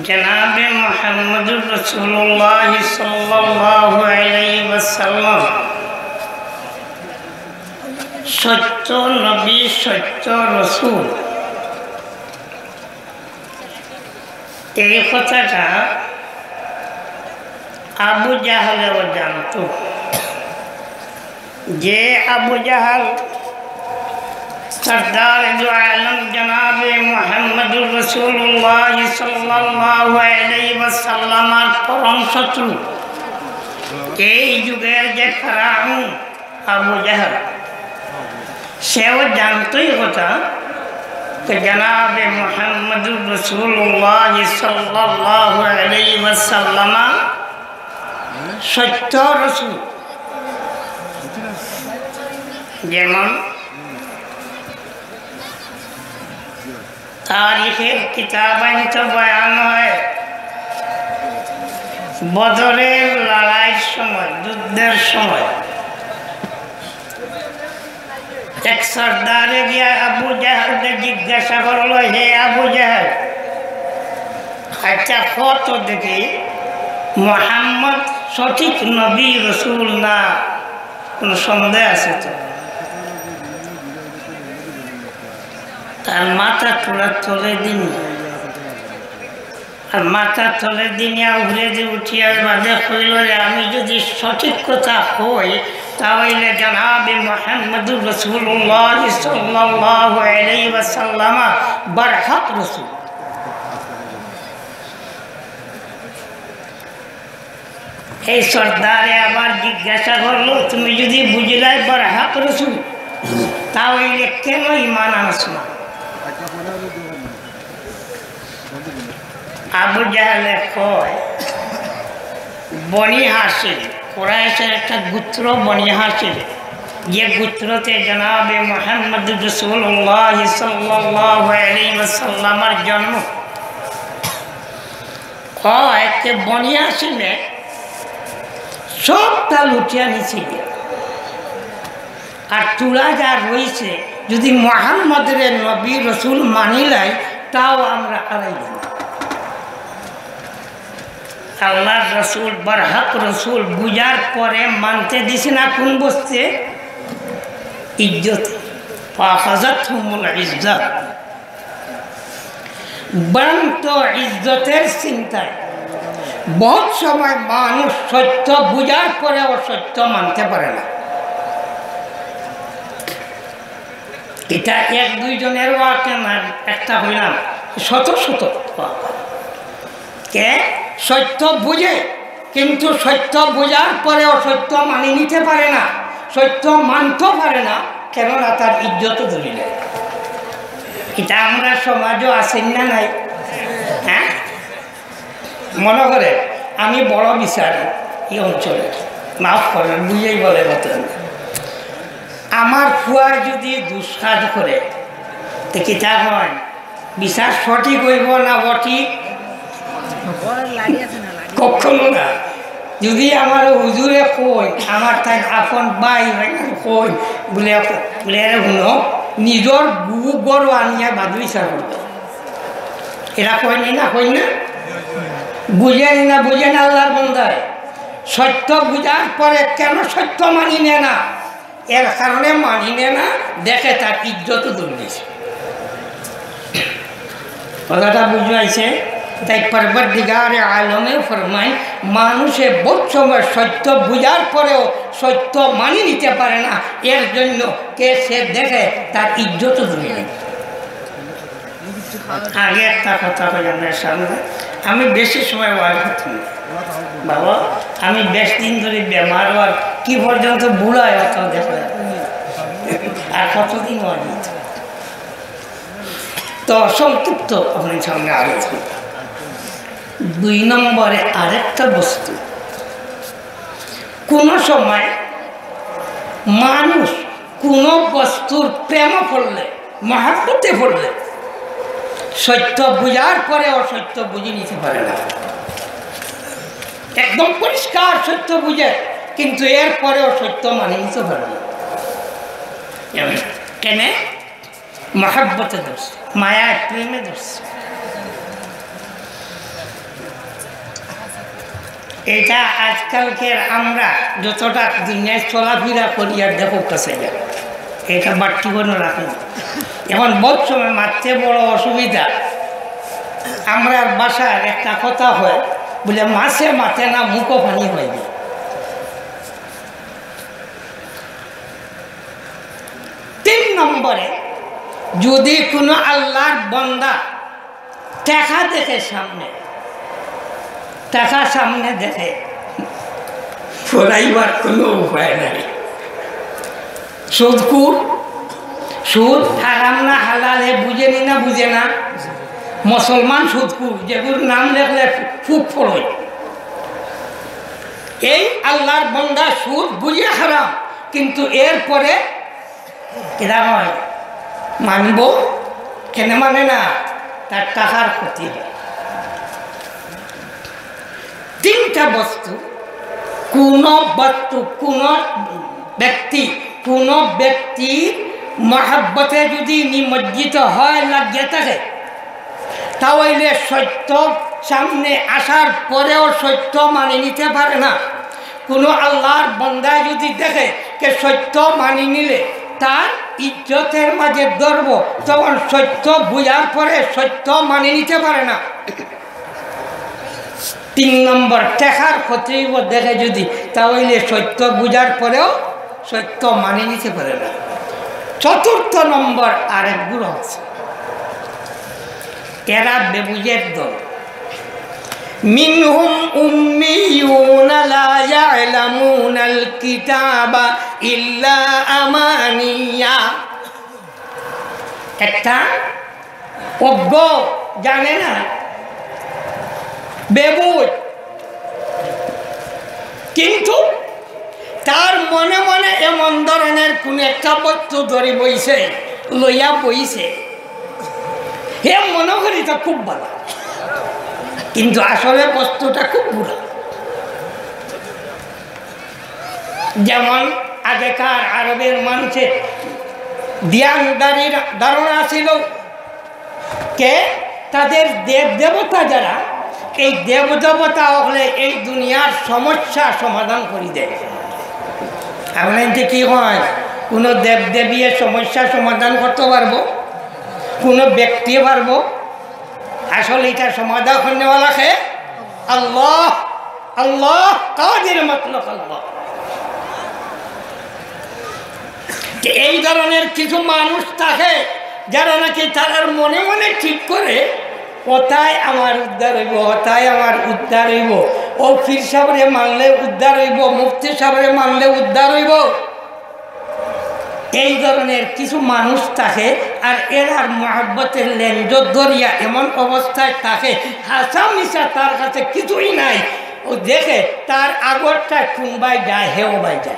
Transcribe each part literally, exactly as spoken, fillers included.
জনাবে মুহাম্মদুর রাসূলুল্লাহ সাল্লাল্লাহু আলাইহি ওয়াসাল্লাম সত্য নবী, সত্য রসুল, এই কথাটা আবু জাহলেও জানতো। যে আবু জাহল সরদার দু আলম জনাবে মুহাম্মদুর রাসূলুল্লাহ সাল্লাল্লাহু আলাইহি ওয়াসাল্লামর পরম শত্রু, এই যুগের যে ফেরাউন আবু জাহল, সেও জানতোই কথা যে জনাবে মুহাম্মদুর রাসূলুল্লাহ সাল্লাল্লাহু আলাইহি ওয়াসাল্লাম সত্য রসুল। যেমন তারিখের কিতাবাইন্ত বয়ান হয়, বদরের লড়াইর সময়, যুদ্ধের সময় এক সর্দারে গিয়া আবু জাহলকে জিজ্ঞাসা করলো, "হে আবু জাহল, আচ্ছা, কও তো দেখি, মোহাম্মদ সঠিক নবী রসুল না কোনো সন্দেহ আছে তো?" তার মাথা থুড়া তলে দিন, আর মাথা তলে দিনিয়া উপরে দি উঠিয়া বাদে কইল যে, "আমি যদি সঠিক কথা কই, তা অইলে জনাবে মুহাম্মদুর রাসূলুল্লাহ সাল্লাল্লাহু আলাইহি ওয়াসাল্লাম বারহক রসুল।" এই সর্দারে আবার জিজ্ঞাসা করলো, "তুমি যদি বুঝিলায় বারহক রসুল, তা অইলে কেন ইমান আনছ না?" আবু জাহলে কয়, বনি হাশিম, কুরাইশের একটা গোত্র বনি হাশিম, যে গোত্রতে জনাবে মুহাম্মদুর রাসূলুল্লাহ সাল্লাল্লাহু আলাইহি ওয়াসাল্লামর জন্ম, কয় যে বনি হাশিমে সবটা লুটিয়া নিছে গিয়া। আর থুড়া যা রইছে, যদি মুহাম্মদরে নবী রসুল মানিলাই, তাও আমরা আড়াই দিব। আল্লাহর রসুল, বারহক রসুল বুঝার পরে মানতে দিছে না কোন বস্তে? ইজ্জত। ফাআখাযাতহুমুল ইজ্জাত। ভ্রান্ত ইজ্জতের চিন্তায় বহুত সময় মানুষ সত্য বুঝার পরে অসত্য মানতে পারে না। এটা এক দুইজনের ওয়াকিয়া না, একটা কইলাম, শত শত। কে সত্য বুঝে, কিন্তু সত্য বুঝার পরে অসত্য মানি নিতে পারে না, সত্য মানতে পারে না, কেননা তার ইজ্জত ধরিলে। এটা আমরা সমাজও আছে না নাই? হ্যাঁ, মনে করে আমি বড় বিচার এই অঞ্চলের, মাফ করবেন, বুঝেই বলে মতন। আমার ফুয়া যদি দুষ্কাজ করে, তো কিতা হয়? বিচার সঠিক অইব না অঠিক? কখনো না। যদি আমার হুজুরে কই, আমার তাই আপন ভাই হয় না কই, বলে, বলে, "এরে হুনো, নিজর গু গরু আনিয়া বাদু বিচার করবে।" এরা কয় নি না, কয় না? বুঝে নি না, বুঝে না আল্লাহর বন্দায়। সত্য বুঝার পরে কেন সত্য মানি নেয় না? এর কারণে মানি নেয় না, দেখে তার ইজ্জত দূর দিছে। কথাটা বুঝাইছে? তাই পরবর্তীকারে আলমে ফরমায়, মানুষে বহুত সময় সত্য বুঝার পরেও সত্য মানি নিতে পারে না, এর জন্য কে সে দেখে তার ইজ্জত দূর নেই। আগে একটা কথা কই আপনার সামনে, আমি বেশি সময় ওয়াজ করতাম না। বাবা, আমি বেশ দিন ধরে বেমার, আর কি পর্যন্ত বুড়ায় অত দেখা যায়। আর কতদিন ওয়াজ হইতো? তো সংক্ষিপ্ত আপনার সামনে আলোচনা। দুই নম্বরে আরেকটা বস্তু, কোনো সময় মানুষ কোনো বস্তুর প্রেমে পড়লে, মহাব্বতে পড়লে, সত্য বুঝার পরে অসত্য বুঝে নিতে পারে না। একদম পরিষ্কার সত্য বুঝে, কিন্তু এর পরে অসত্য মানে নিতে পারে না। কেনে? মহাব্বতে ধরছে, মায়ায় প্রেমে ধরছে। এটা আজকালকের আমরা যতটা দুনিয়ায় চলাফেরা করি আর দেখো কাছে যায়, এটা বাট্টি কোনো রাখে না। এখন বহুত সময় মারতে বড় অসুবিধা। আমরার ভাষার একটা কথা হয়, বলে, "মাছে মাতে না, মুখো পানি হয় না।" তিন নম্বরে, যদি কোনো আল্লাহর বান্দা টেকা দেখে সামনে, টেকা সামনে দেখে, ফুরাইবার কোনো উপায় নাই। সুদখুর, সুদ হারাম না হালাল, হে বুঝেনি না বুঝে না? মুসলমান সুদখুর, যেগুর নাম লেখলে ফুক ফড়ই। এই আল্লাহর বান্দা সুদ বুঝে হারাম, কিন্তু এরপরে এরা হয় মানব, কেন মানে না? তার টাকার ক্ষতি হয়। তিনটা বস্তু, কোনো বস্তু, কোনো ব্যক্তি, কোনো ব্যক্তির মহব্বতে যদি নিমজ্জিত হয়, লাগিয়া থাকে, তাহলে সত্য সামনে আসার পরেও সত্য মানি নিতে পারে না। কোনো আল্লাহর বান্দায় যদি দেখে যে সত্য মানি নিলে তার ইজ্জতের মাঝে ধরব, তখন সত্য বুঝার পরে সত্য মানি নিতে পারে না। তিন নম্বর, টেকার ক্ষতি হইব দেখে যদি, তাহলে সত্য বুঝার পরেও সত্য মানি নিতে পারে না। চতুর্থ নম্বর আরেক গ্রুপ আছে, এরা বেবুঝের দল। মিনহুম উম্মিয়ুনা লা ইয়ালামুনাল কিতাবা ইল্লা আমানিয়া। একটা অজ্ঞ, জানে না, বেবুঝ, কিন্তু তার মনে মনে এমন ধরনের কোন একটা বস্তু ধরি বইছে, লইয়া বইছে, হে মনে করি তো খুব ভালা, কিন্তু আসলে বস্তুটা খুব বুরা। যেমন আগেকার আরবের মানুষের ধ্যানধারীর ধারণা ছিল কে, তাদের দেব দেবতা যারা, এই দেব দেবতা হলে এই দুনিয়ার সমস্যা সমাধান করে দেয়। আপনার কি হয়, কোনো দেব দেবী এ সমস্যা সমাধান করতে পারবো? কোনো ব্যক্তি পারবো? আসলে এটা সমাধান করনেওয়ালা কে? আল্লাহ। আল্লাহ কাদির, মতলব আল্লাহ। তো এই ধরনের কিছু মানুষ থাকে, যারা নাকি তারার মনে মনে ঠিক করে, "ওটাই আমার উদ্ধার হইব, ওটাই আমার উদ্ধার হইব, ও পীর সাহেবরে মানলে উদ্ধার হইব, মুফতি সাহেবরে মানলে উদ্ধার হইব।" এই ধরনের কিছু মানুষ থাকে, আর এরার মহব্বতের লেঞ্জত ধরিয়া এমন অবস্থায় থাকে, হাছা মিছা তার কাছে কিছুই নাই। ও দেখে তার আগরটা কোনবায় যায়, হেও বায় যায়।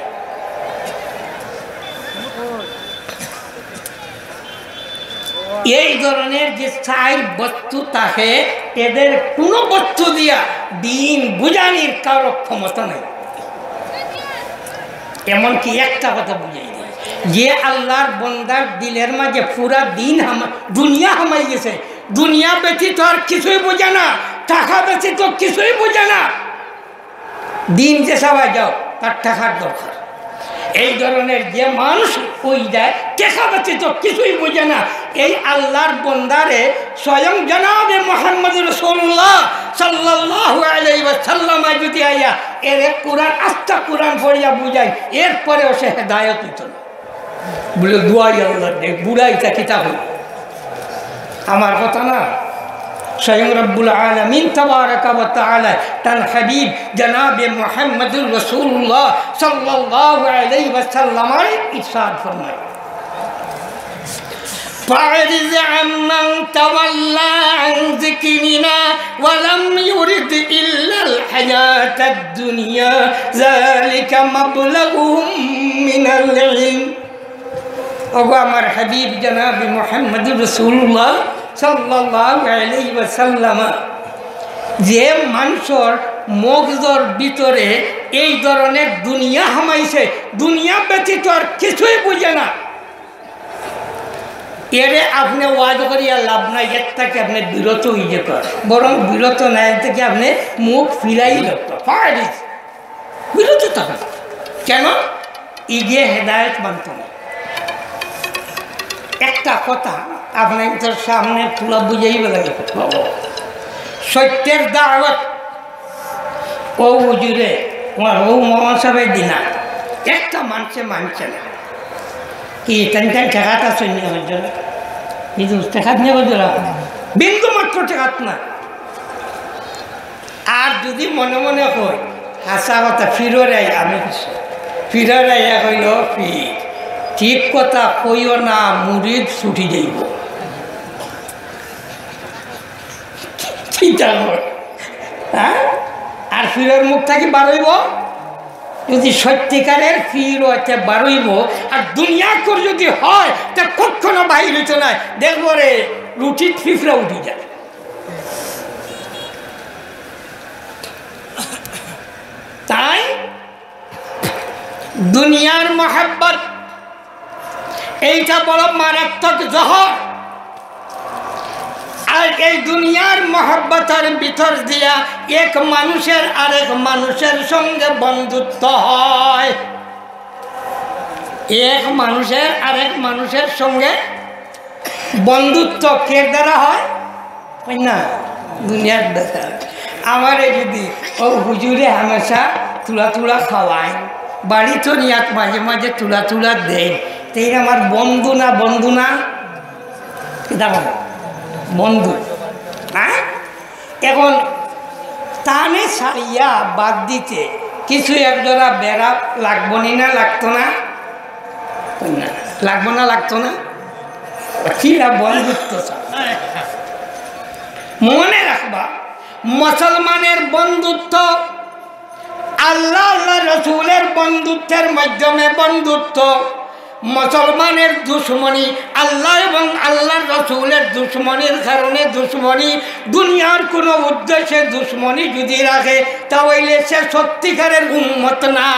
এই ধরনের যে চাইর বস্তু থাকে, এদের কোনো বস্তু দিয়া দিন বুঝানির কারো ক্ষমতা নাই। এমনকি একটা কথা বুঝাই দিই, যে আল্লাহর বন্দার দিলের মাঝে পুরা দিন হামা-, দুনিয়া হামাই গেছে, দুনিয়া ব্যতীত আর কিছুই বুঝে না, টাকা ব্যতীত কিছুই বুঝে না, দিন যে সবাই যাও, তার টাকার দরকার। এই ধরনের যে মানুষ ওই যায়, টাকা ব্যতীত কিছুই বুঝে না, এই আল্লাহর বন্দারে স্বয়ং জনাবে মুহাম্মদ রাসূলুল্লাহ সাল্লাল্লাহু আলাইহি ওয়াসাল্লাম যদি আইয়া এরে কোরআন, আস্তা কোরআন পড়িয়া বুঝাই, এরপরেও সে হেদায়ত হইত না। বলে, "দোয়াই আল্লাহ দে, বুড়াই তা কিতা হইল?" আমার কথা না, স্বয়ং রব্বুল আলামিন তাবারাকা ওয়া তাআলা তান হাবিব জনাবে মুহাম্মদুর রাসূলুল্লাহ সাল্লাল্লাহু আলাইহি ওয়াসাল্লামর ইরশাদ ফরমায়, "فأعرض عمن تولى عن ذكرنا ولم يرد إلا الحياة الدنيا ذلك مبلغهم من العلم।" ওগো আমার হাবিব জনাবে মুহাম্মদুর রাসূলুল্লাহ সাল্লাল্লাহু আলাইহি ওয়াসাল্লাম, যে মানুষর মগজর ভিতরে এই ধরনের দুনিয়া হামাইছে, দুনিয়া ব্যতীত আর কিছুই বুঝে না, এরে আপনে ওয়াজ করিয়া লাভ নাই, এর থাকি আপনে বিরত অইযিতা, বরং বিরত না, এর থাকি আপনে মুখ ফিরাই লইতা, ফারিস, বিরত থাকইন। কেন? ইগে হেদায়েত মানতো না। একটা কথা আপনাইনতর সামনে পুরা বুঝাইবার লাগি, সত্যের দাওয়াত। ও হুজুরে, আমার ও মৌলানা সাহেব দিনা, একটা মানষে মানছে না। কি, তাইন তাইন ঠেকাত আছইন নি হুজুর? কিন্তু ঠেকাত নি হুজুর, বিন্দু মাত্র ঠেকাত না। আর যদি মনে মনে কই, হাছা কথা, ফিররে আই-, আমি ফিররে আইয়া কইল, "পীর, ঠিক কথা কইও না, মুরিদ ছুটি যাইব।" চিন্তা কর, হ্যাঁ? আর ফিরর মুখ থাকি বারইব, যদি সত্যিকারের ফির অইতে বারইব, আর দুনিয়া কর যদি হয়, তে কখনো বাইর অইতো নায়। দেখবো রে, রুটিত ফিফরা উঠি যায়। তাই দুনিয়ার মহব্বত এইটা বড় মারাত্মক জহর। আর এই দুনিয়ার মহব্বতর ভিতর দিয়া এক মানুষের আরেক মানুষের সঙ্গে বন্ধুত্ব হয়, এক মানুষের আরেক মানুষের সঙ্গে বন্ধুত্ব কের দ্বারা হয়? হয় না, দুনিয়ার দ্বারা। আমারে যদি ও হুজুরে হামেশা তুলা তুলা খাওয়ায়, বাড়িত নিয়াত মাঝে মাঝে তুলা তুলা দেয়, তে এরা আমার বন্ধু না, বন্ধু না? কিতা বলো? বন্ধু। হ্যাঁ? এখন তানে ছাড়িয়া বাদ দিতে কিছু একজোড়া বেড়া লাগবো নি না, লাগতো না? না, লাগবো না, লাগতো না? কিরা বন্ধুত্ব চাও? মনে রাখবা, মুসলমানের বন্ধুত্ব আল্লাহ, আল্লাহ রসুলের বন্ধুত্বের মাধ্যমে বন্ধুত্ব, মুসলমানের দুশমনি, আল্লাহ এবং আল্লাহর রসুলের দুশমনির কারণে দুশমনি, দুনিয়ার কোনো উদ্দেশ্যে দুশমনি যদি রাখে, তা অইলে সে সত্যিকারের উম্মত না।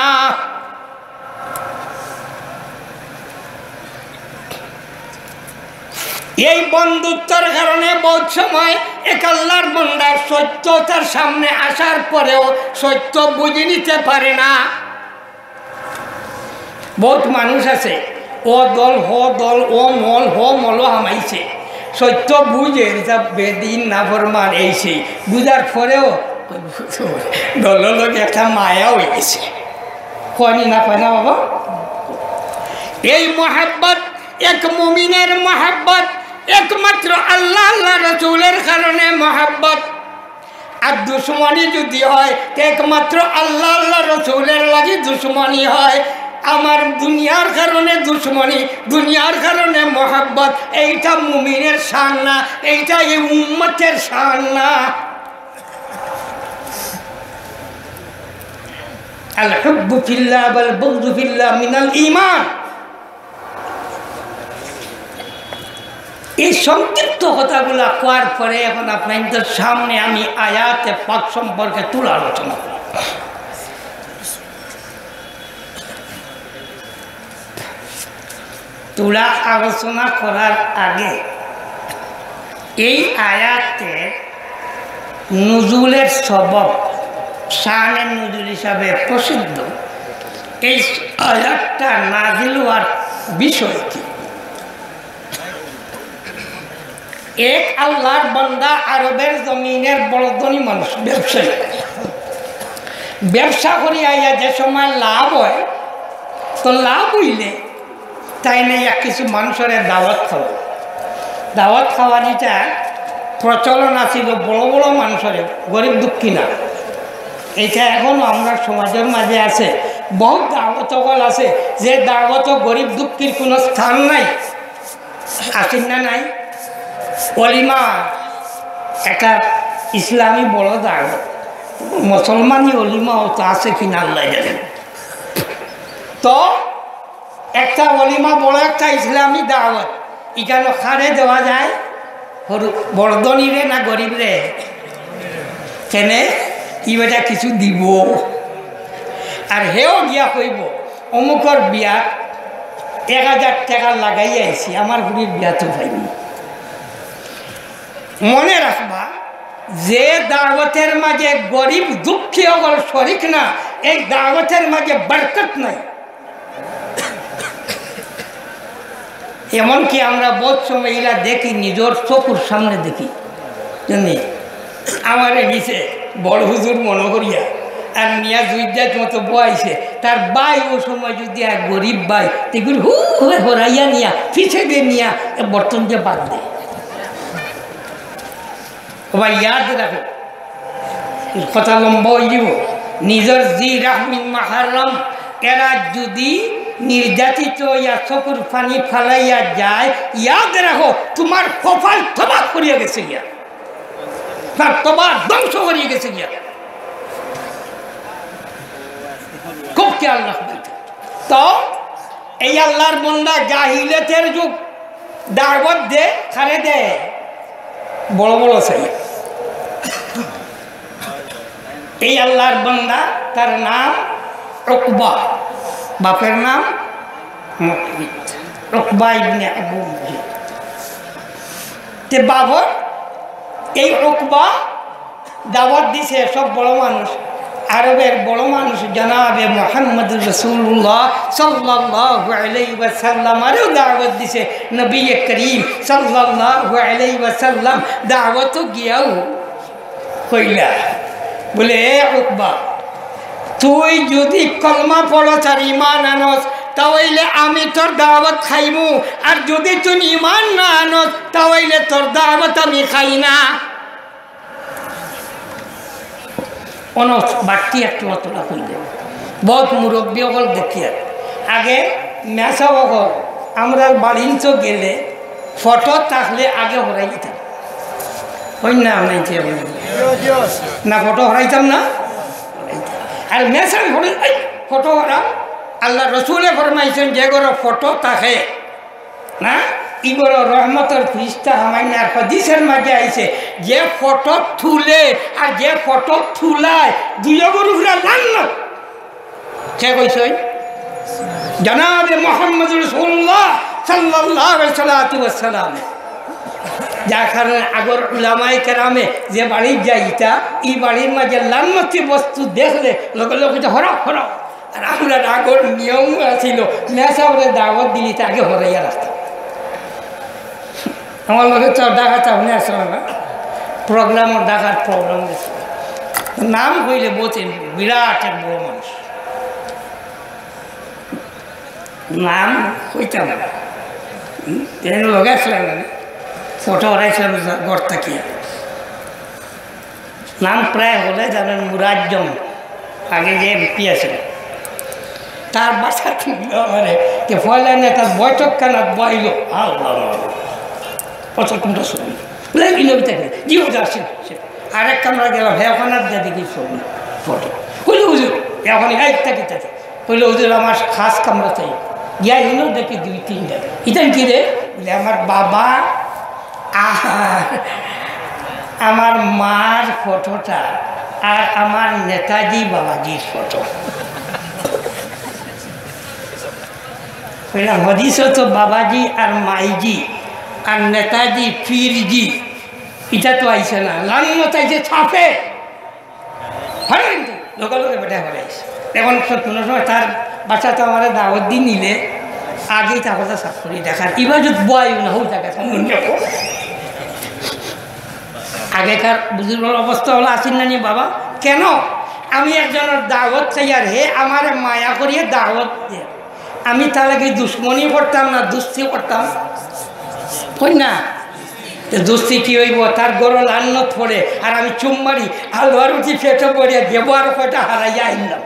এই বন্ধুত্বর কারণে বহুত সময় এক আল্লাহর বান্দার সত্য তার সামনে আসার পরেও সত্য বুঝে নিতে পারে না। বহুত মানুষ আছে, ও দল, হ দল, ও মল, হ মল হামাইছে। সত্য বুঝে, এটা বেদিন, নাফরমান, এই সেই। বুঝার পরেও দলর লগে একটা মায়া অই গেছে। কয় নি না, কয় না বাবা? এই মহাব্বত, এক মুমিনের মহাব্বত একমাত্র আল্লাহ, আল্লাহ রসুলের কারণে মহাব্বত। আর দুশমনি যদি হয়, তো একমাত্র আল্লাহ, আল্লাহ রসুলের লাগি দুশমনি হয়। আমার দুনিয়ার কারণে দুশমনি, দুনিয়ার কারণে মহাব্বত, এইটা মুমিনের শান না, এইটা এই উম্মতের শান না। আল হুব্বু ফিল্লাহ ওয়াল বুগযু ফিল্লাহ মিনাল ঈমান। এই সংক্ষিপ্ত কথাগুলা কওয়ার পরে এখন আপনাদের সামনে আমি আয়াতে পাক সম্পর্কে তুলা আলোচনা করব। তুলা আলোচনা করার আগে এই আয়াতে নুজুলের সবব, শানে নুজুল হিসাবে প্রসিদ্ধ, এই আয়াতটা নাজিল হওয়ার বিষয় কি? এক আল্লাহর বান্দা, আরবের জমিনের বড় ধনী মানুষ, ব্যবসায়ী। ব্যবসা করি আইয়া যে সময় লাভ হয়, তো লাভ হইলে তাইন এক কিছু মানুষরে দাওয়াত খাওয়াইন। দাওয়াত খাওয়ানিটা প্রচলন আছিল বড় বড় মানুষরে, গরিব দুঃখী না। এটা এখনো আমরা সমাজের মাঝে আছে। বহুত দাওয়াত হল আছে, যে দাওয়াত গরিব দুঃখীর কোনো স্থান নাই। আছে না নাই? অলিমা একটা ইসলামী বড় দাওয়াত, মুসলমানি অলিমাও তো আছে কিনা আল্লাহ জানে। তো একটা অলিমা, বড় একটা ইসলামী দাওয়াত, ইখানো কারে দেওয়া যায়? হরু-, বড় ধনীরে না গরিবরে? কেনে? ই বেটা কিছু দিব। আর হেও গিয়া কইব, "অমুকর বিয়া, এক হাজার টেকা লাগাইয়া আইছি, আমার ফুড়ির বিয়াত পাইমু। মনে রাখবা, যে দাওয়াতর মাঝে গরিব দুঃখী অকল শরিক না, এই দাওয়াতর মাঝে বরকত নাই। এমনকি আমরা বউত সময় ইলা দেখি, নিজর চকুর সামনে দেখি। জানি, আমারে নিছে বড় হুজুর মনো করিয়া, আর নিয়া জুইদাত মতো বওয়াইছে। তার ভাই অউ সময় যুদি এক গরিব ভাই, তেগুর হু হয়ে হরাইয়া নিয়া, পিছে দে নিয়া, এ বর্তন দিয়া বাদ দে। ওবা ইয়াদ রাখো, কথা লম্বা অইযিবো। নিজর জি রাহমিন মাহারাম এরা যুদি নির্যাতিত অইয়া চকুর পানি ফালাইয়া যায়, ইয়াদ রাখো, তুমার কপাল তবাহ করিয়া গেছে গিয়া, তার তবাহ ধ্বংস করিয়া গেছে গিয়া। খুব খেয়াল রাখবা। তো এই আল্লাহর বন্দা জাহিলিয়াতের যুগ, দাওয়াত দে, কারে দে, বড় বড় চাই। এই আল্লাহর বন্দা, তার নাম উকবা, বাপের নাম মুইত, উকবা ইবনে আবু মুইত। তে বাবর এই উকবা দাওয়াত দিছে সব বড় মানুষ, আরবের বড় মানুষ জনাবে মুহাম্মদুর রাসূলুল্লাহ সাল্লাল্লাহু আলাইহি ওয়াসাল্লাম আরও দাওয়াত দিছে। নবী করিম সাল্লাল্লাহু আলাইহি ওয়াসাল্লাম দাওয়াত গিয়াও কইলা, বলে, "এ উকবা, তুই যুদি কলমা পড়স আর ইমান আনস, তা অইলে আমি তোর দাওয়াত খাইমু, আর যুদি তুই ইমান না আনস, তা অইলে তোর দাওয়াত আমি খাই না।" অনস বাড়তি একটু অতটা কইলে, বউত মুরব্বি অকল দেখিয়ার। আগে মেসাব অকল, আমরা বাড়িত গেলে ফটো থাকলে আগে হরাই দিতাম। অয় না, নাই যে অয় না। না, ফটো হরাইতাম না? আর মেসাব হলে, "এই, ফটো হরা।" আল্লাহ রসুলে ফরমাইছইন, যে ঘরো ফটো থাকে না, ই ঘরো রহমতর ফিরিস্তা হামাইন না। আর হাদিসর মাঝে আইছে, যে ফটো তুলে আর যে ফটো তুলায়, দুইওগুর উপরে লানত। কে কইছইন? জনাবে মুহাম্মদুর রাসূলুল্লাহ সাল্লাল্লাহু আলাইহি সাল্লাতু ওয়াসসালাম। যার কারণে আগর উলামায়ে কেরামে যে বাড়িত যাইতা, ই বাড়ির মাঝে লান্নতি বস্তু দেখলে লগে লগে কইতা, "হরাও, হরাও।" আর আমরা আগর নিয়ম আছিল, মেসাবরে দাওয়াত দিলে তা আগে হরাইয়া রাখতাম। আমার লগে তো ডাকাত আপনি আসলে না, প্রোগ্রামও ডাকাত প্রোগ্রাম গেছে। নাম কইলে বলছেন, বিরাট এক বড় মানুষ। নাম কইতাম না। হুম? এর লগে আসলে না। ফটো হরাইছিলাম ঘর থাকিয়া। নাম প্রায় হলে জানেন মুরাজ্জম। আগে যে এমপি আছিল, তার বাসা কিন্তু আমারে, যে ফয়লা নিয়া তার বৈঠকখানাত বইল। আল্লাহ, আল্লাহ। কত কোনটা ছবি? বলে, "এই নবী তাকে।" জি, হুজুর, আসেন, আসেন। আরেক কামরা গেলাম, হ্যাঁ, ওখানে আর দেখি ছবি, ফটো। কইল, "হুজুর, এখন এই থাকি, থাকি।" কইল, "হুজুর, আমার খাস কামরা চাই।" গিয়া হিনো দেখি দুই তিনটা। "ইতান কি রে?" বলে, "আমার বাবা আর আমার মার ফটোটা আর আমার নেতাজি বাবাজির ফটো।" কইলাম, "হাদিসো তো বাবাজি আর মাইজি আর নেতাজি পীরজি, ইটা তো আইছে না, লানত আইছে ছাপে।" হরে কিন্তু লগে লগে বেটা হরে আইছে। এখন তো কোনো সময় তার বাসা তো আমার দাওয়াত দি নিলে আগেই তা কথা সাফ করি দেখার। ইবা যদি বয় না হোক জায়গা সামনে নিয়ে হোক। আগেকার বুজুর্গর অবস্থা হলো আসিন না নি বাবা? কেন? আমি একজনের দাওয়াত চাই আর হে আমার মায়া করিয়ে দাওয়াত দে। আমি তার আগে দুশ্মনী করতাম না, দুস্তি করতাম? কই না? তো দুস্তি কি হইব? তার গরল আন্নত পড়ে, আর আমি চুম মারি, হালুয়া রুটি পেটে পড়িয়া দেবো, আর কয়টা হারাইয়া আইলাম।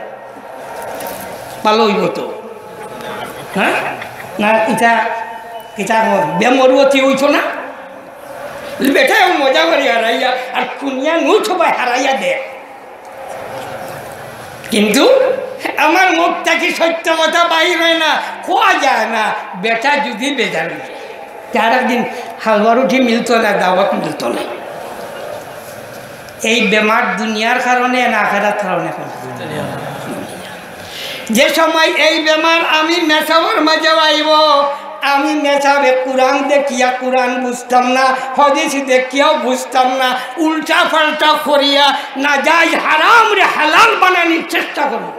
ভালো হইব তো? হ্যাঁ? না, এটা, এটা আমার বেমরুয়তি হইতো না? বেটাও মজা করি হারাইয়া, আর কুনিয়া নু সবাই হারাইয়া দে। কিন্তু আমার মুখ থাকি সত্য কথা বাইর হয় না, কোয়া যায় না। বেটা যদি বেজার হয়ে যায়, তার একদিন হালুয়া রুটি মিলতো না, দাওয়াত মিলতো না। এই বেমার দুনিয়ার কারণে না আখেরাত কারণে? যে সময় এই বেমার আমি মেসাবর মাঝে আইব, আমি মেসাবে কোরআন দেখিয়া কোরআন বুঝতাম না, হাদিস দেখিয়াও বুঝতাম না, উল্টা পাল্টা করিয়া নাজাইজ হারামরে হালাল বানানির চেষ্টা করব।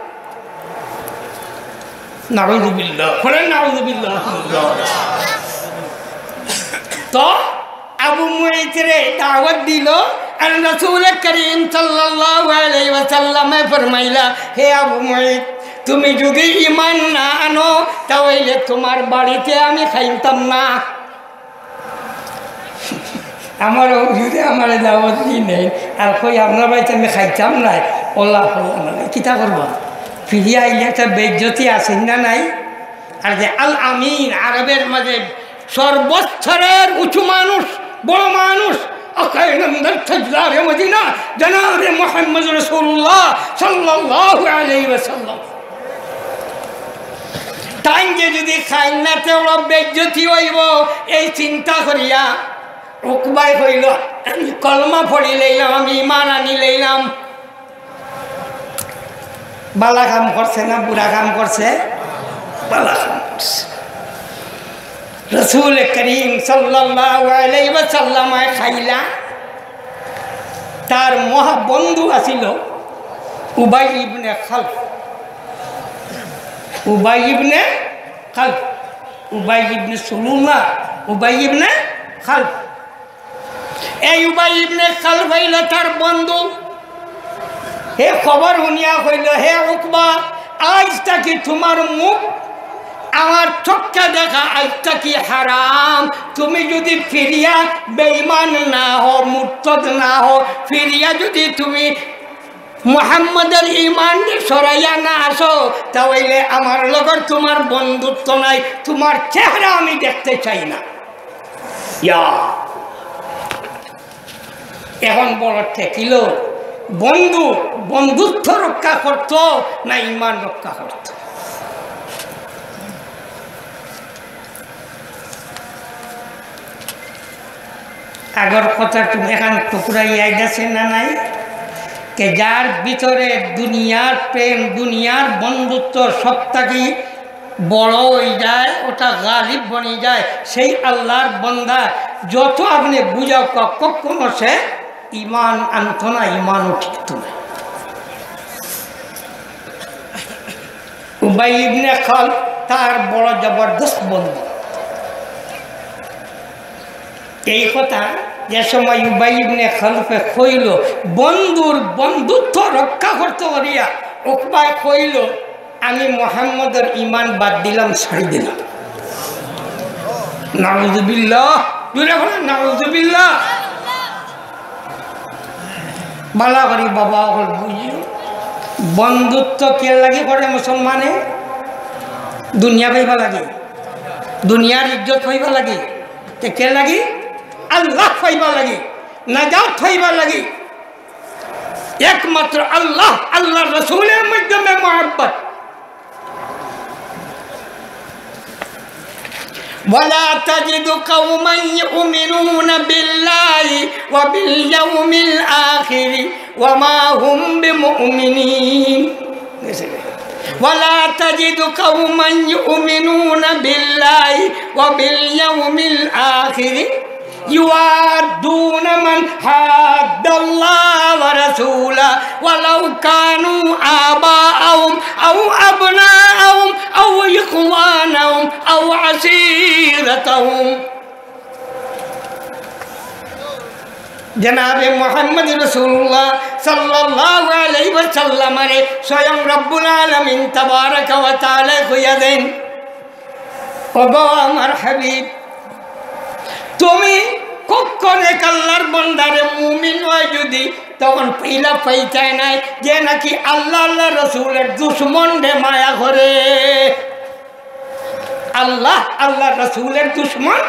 নাউজুবিল্লাহ, বলেন নাউজুবিল্লাহ। তো আবু মুইতরে দাওয়াত দিল, আর রাসূল করিম সাল্লাল্লাহু আলাইহি ওয়াসাল্লামে ফরমাইলা, "হে আবু মুইত, তুমি যদি ঈমান না আনো, তাহলে তোমার বাড়িতে আমি খাইতাম না।" আমার হুজুরে আমারে দাওয়াত দি নেই, আর কই আপনার বাড়িতে আমি খাইতাম না। ওলা, ওলা, মানে, কিতা করবা? ফিরিয়া আইলে একটা বেইজ্জতি আছে না নাই? আর যে আল আমিন, আরবের মাঝে সর্বস্তরের উঁচু মানুষ, বড় মানুষ, আকায়ে নামদার তাজদারে মদিনা, জনাবে মুহাম্মদ রাসূলুল্লাহ সাল্লাল্লাহু আলাইহি ওয়াসাল্লাম। তাইন যে যদি খাইন না, তে বড় বেইজ্জতি অইব, এই চিন্তা করিয়া উকবায় কইল, "আমি কলমা পড়ি লইলাম, আমি ঈমান আনি লইলাম।" বালা কাম করছে না বুরা কাম করছে? বালা কাম করছে। রাসূল করিম সাল্লাল্লাহু আলাইহি ওয়াসাল্লাম খাইলা, তার মহা বন্ধু আছিল উবাই ইবনে খালফ। উবাই ইবনে খালফ, উবাই ইবনে সালুলা, উবাই ইবনে খালফ। এই উবাই ইবনে খালফ অইল তার বন্ধু। হে খবর হুনিয়া কইল, "হে উকবা, আইজ থাকি তোমার মুখ আমার চক্ষে দেখা আইজ থাকি হারাম। তুমি যদি ফিরিয়া বেঈমান না হও, মুরতাদ না হও, ফিরিয়া যদি তুমি মুহাম্মদর ঈমান সরাইয়া না আসো, তা অইলে আমার লগর তোমার বন্ধুত্ব নাই, তোমার চেহারা আমি দেখতে চাই না।" ইয়া, এখন বড় ঠেকিল, বন্ধু বন্ধুত্ব রক্ষা করত না ঈমান রক্ষা করত? আগর কথা তুমি এখন টুকরা ইয়াদ আছে না নাই? কে যার ভিতরে দুনিয়ার প্রেম, দুনিয়ার বন্ধুত্ব সব থাকি বড় অই যায়, ওটা গালিব বনি যায়, সেই আল্লাহর বন্দা যত আপনে বুঝাও, ক-, কখনো সে ঈমান আনতো না, ঈমানও টিকতো না। উবাই ইবনে খালফ তার বড় জবরদস্ত বন্ধু। এই কথা যে সময় উবাই ইবনে খালফে কইল, বন্ধুর বন্ধুত্ব রক্ষা করতে করিয়া উকবায় কইল, "আমি মুহাম্মদর ঈমান বাদ দিলাম, ছাড়ি দিলাম।" নাউজুবিল্লাহ, জোরে বলেন, নাউজুবিল্লাহ। বালা করি বাবা অকল বুঝিও, বন্ধুত্ব কে লাগি করে মুসলমানে? দুনিয়া পাইবা লাগি, দুনিয়ার ইজ্জত পাইবা লাগি। তে কে লাগি? আল্লাহ পাইবা লাগি, নাজাত পাইবা লাগি। একমাত্র আল্লাহ, আল্লাহর রসুলের মাধ্যমে মহব্বত। ولا تجد قوما يؤمنون بالله وباليوم الآخر وما هم بمؤمنين. ولا تجد قوما يؤمنون بالله وباليوم الآخر يوادون من حاد الله ورسوله ولو كانوا آباءهم أو أبناءهم أو إخوانهم أو عشيرتهم। জনাবে মুহাম্মদ রাসূলুল্লাহ সাল্লাল্লাহু আলাইহি ওয়াসাল্লামরে স্বয়ং রব্বুল আলামিন তাবারাকা ওয়া তাআলা কইয়া দেন, ওগো আমার হাবিব, তুমি কখন এক আল্লাহর বন্দারে মুমিন অয় যদি, তখন পয়লা পাইতায় নায় যে নাকি আল্লাহ, আল্লাহর রসুলের দুশমনরে মায়া করে। আল্লাহ, আল্লাহর রসুলের দুশমন,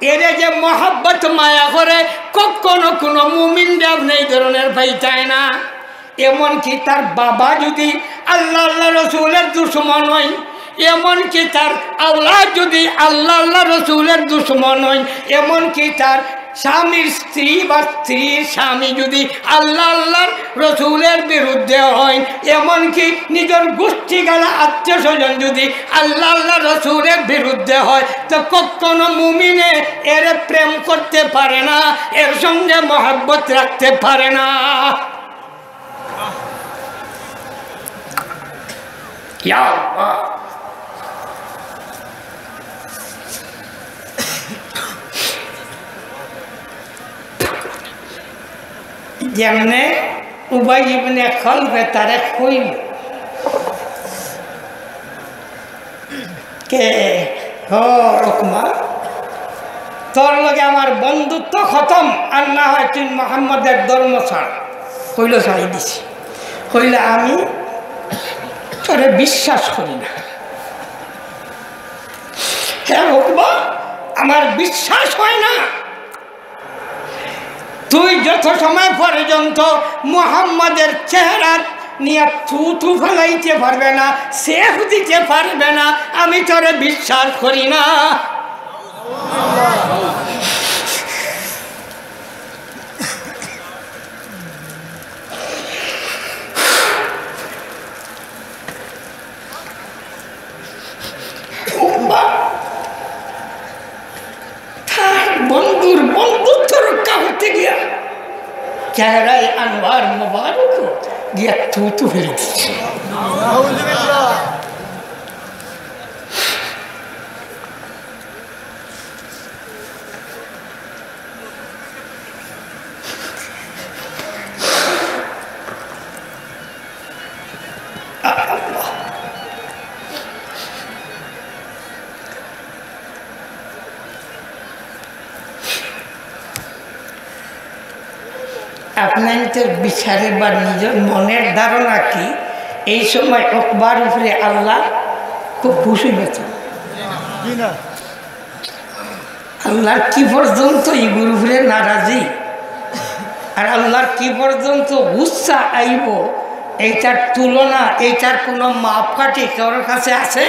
এরে যে মহব্বত মায়া করে, কখনো কোনো মুমিনরে আপনে এই ধরনের পাইতায় না। এমনকি তার বাবা যদি আল্লাহ, আল্লাহর রসুলের দুশমন অয়, এমনকি তার আওলাদ যদি আল্লাহ, আল্লাহর রসুলের দুশমন অয়, এমনকি তার স্বামীর স্ত্রী বা স্ত্রীর স্বামী যদি আল্লাহ, আল্লাহর রসুলের বিরুদ্ধে হয়, এমনকি নিজের গোষ্ঠীগালা আত্মীয় স্বজন যদি আল্লাহ, আল্লাহর রসুলের বিরুদ্ধে হয়, তো কখনো মুমিনে এরে প্রেম করতে পারে না, এর সঙ্গে মহব্বত রাখতে পারে না। ইয়া আল্লাহ। যেমনে উবাই ইবনে খলফে তারে কইল, কে, "হ, উকবা, তোর লগে আমার বন্ধুত্ব খতম, আর না হয় তুই মোহাম্মদের ধর্ম ছাড়।" কইল, "ছাড়ি দিছি।" কইল, "আমি তোরে বিশ্বাস করি না। হে উকবা, আমার বিশ্বাস হয় না।" তুই যত সময় পর্যন্ত মুহাম্মাদের চেহারা নিয়া থুথু ফালাইতে পারবে না, সেফ দিতে পারবে না, আমি তোরে বিশ্বাস করি না। তার বন্ধুর বন্ধুত্ব রক্ষা করতে গিয়া চেহারায় আনোয়ার মোবারক গিয়া থুথু ফেলে দিচ্ছে। আপনাইন্তর বিচারে বা নিজর মনের ধারণা কি, এই সময় উকবার উপরে আল্লাহ খুব খুশি হইতো? আল্লাহর কি পর্যন্ত ইগুর উপরে নারাজি, আর আল্লাহর কি পর্যন্ত গুসা আইবো, এইটার তুলনা, এইটার কোনো মাপকাঠি কারোর কাছে আছে?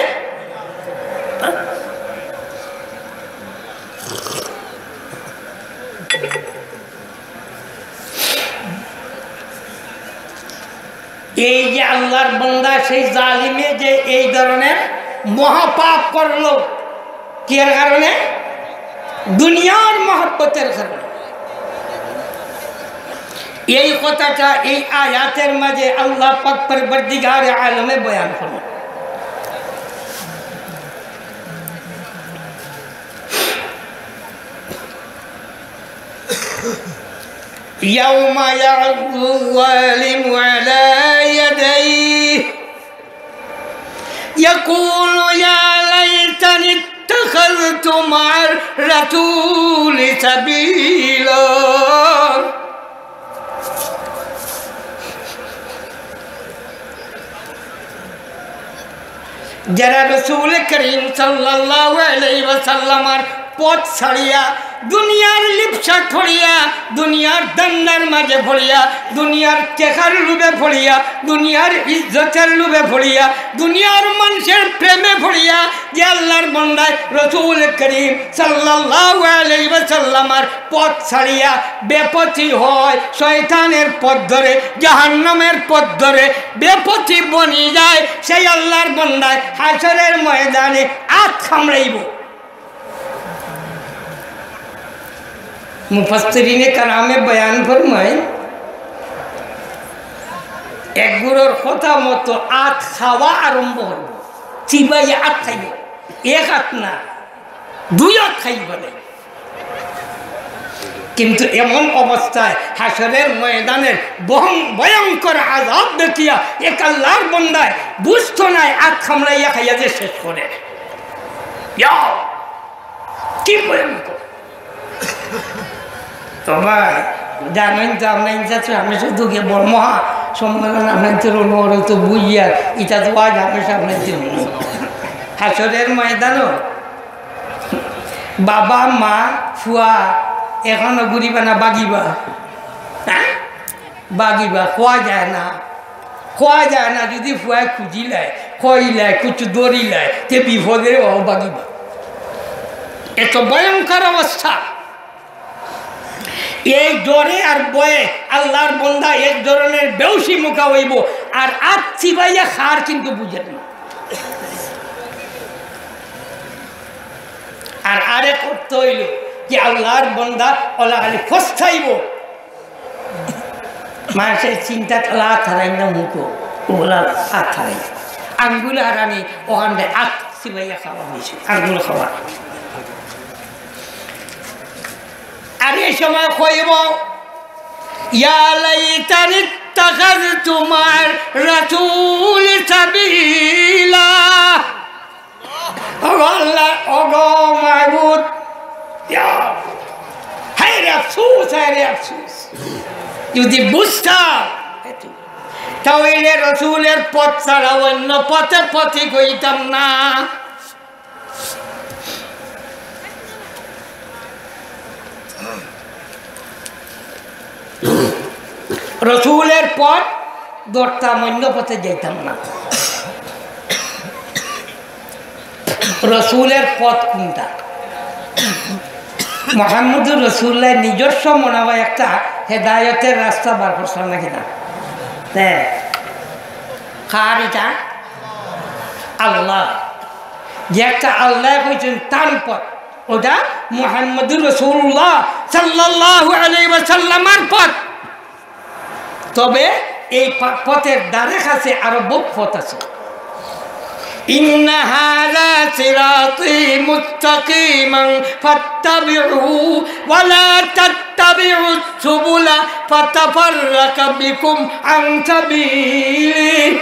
এই যে আল্লাহর বান্দা, সেই জালিমে যে এই ধরনের মহাপাপ করলো, কিয়ের কারণে? দুনিয়ার মহব্বতের কারণে। এই কথাটা এই আয়াতের মাঝে আল্লাহ পাক পরওয়ারদিগারে আলমে বয়ান করলেন। يوم يعض الظالم على يديه يقول يا ليتني اتخذت مع الرسول سبيلا। যারা রসুল করিম সাল্লাল্লাহু আলাইহি ওয়াসাল্লামর পথ ছাড়িয়া, দুনিয়ার লিপ্সা পড়িয়া, দুনিয়ার ধান্দার মাঝে পড়িয়া, দুনিয়ার টেকার লোভে পড়িয়া, দুনিয়ার ইজ্জতের লোভে পড়িয়া, দুনিয়ার মানুষের প্রেমে পড়িয়া, যে আল্লাহর বান্দায় রসুল করিম সাল্লাল্লাহু আলাইহি ওয়াসাল্লামর পথ ছাড়িয়া বেপথি হয়, শয়তানের পথ ধরে, জাহান্নামের পথ ধরে বেপথি বনি যায়, সেই আল্লাহর বান্দায় হাশরের ময়দানে আত কামড়াইবো। মুফাসসিরিনে কেরামে বয়ান ফরমায়, এক গুরুর কথা মতো আত খাওয়া আরম্ভ করবো, চিবাইয়া আত খাইবো, এক আত না, দুই আত খাইবো না। কিন্তু এমন অবস্থায় হাশরের ময়দানের বহং-, ভয়ঙ্কর আযাব দেখিয়া এক আল্লাহর বান্দায় বুঝতো নায়, আত কামড়াইয়া খাইয়া যে শেষ করে। ইয়া, কি ভয়ঙ্কর! তো ভাই, জানেন তো, আমরা ইনশাআল্লাহ হামেশা দুঃখে বড় মহা সম্মেলন, আমরা তো রোল তো বুঝিয়ার, ইটা তো আজ হামেশা আমরা তো হাশরের ময়দানও বাবা, মা, ফুয়া, এখনো ঘুরিবা না বাগিবা? হ্যাঁ? বাগিবা, খোয়া যায় না। খোয়া যায় না, যদি ফুয়ায় খুঁজিলায়, খইলায়, কুচু দরিলায়, তে বিপদে ও বাগিবা। এত ভয়ঙ্কর অবস্থা। এই ডরে আর ভয়ে আল্লাহর বন্দা এক ধরনের বেহুশি মুখা অইবো, আর আত চিবাইয়া খার কিন্তু বুঝের না। আর আরেক অর্থ অইলো যে আল্লাহর বন্দা অলা খালি ফস্তাইবো, মানষে চিন্তাত অলা আত হারাইন না, মুখো অলা আত হারাইন, আঙ্গুল হারানি, অখান আত চিবাইয়া খাওয়া অইছে, আঙ্গুল খাওয়া। আর এই সময় কইবো, "ইয়া লাইতানি ইত্তাখাযতু মা'আর রাসূলি সাবিলা।" ওগো আল্লাহ, ওগো মাবুদ, ইয়া, হায় রে আফসোস, হায় রে আফসোস। যদি বুঝতাম, তাইলে রসুলের পথ ছাড়া অন্য পথে পথিক অইতাম না। রসুলের পথ ধরতাম, অন্য পথে যাইতাম না। রসুলের পথ কোনটা? মোহাম্মদুর রসুল্লাহ নিজস্ব মনে হয় একটা হেদায়তের রাস্তা বার করছেন নাকি না? হ্যাঁ। কার এটা? আল্লাহ। যে একটা আল্লাহ কইছেন তার পথ, ওটা মুহাম্মদুর রাসূলুল্লাহ সাল্লাল্লাহু আলাইহি ওয়াসাল্লামর পথ। তবে এই পা-, পথের ধারে কাছে আরো বহুত পথ আছে। ইন্না হাযা সিরাতি মুস্তাকিমান ফাত্তাবিউহু ওয়া লা তাত্তাবিউস সুবুলা ফাতাফাররাকা বিকুম আন সাবিলিহি।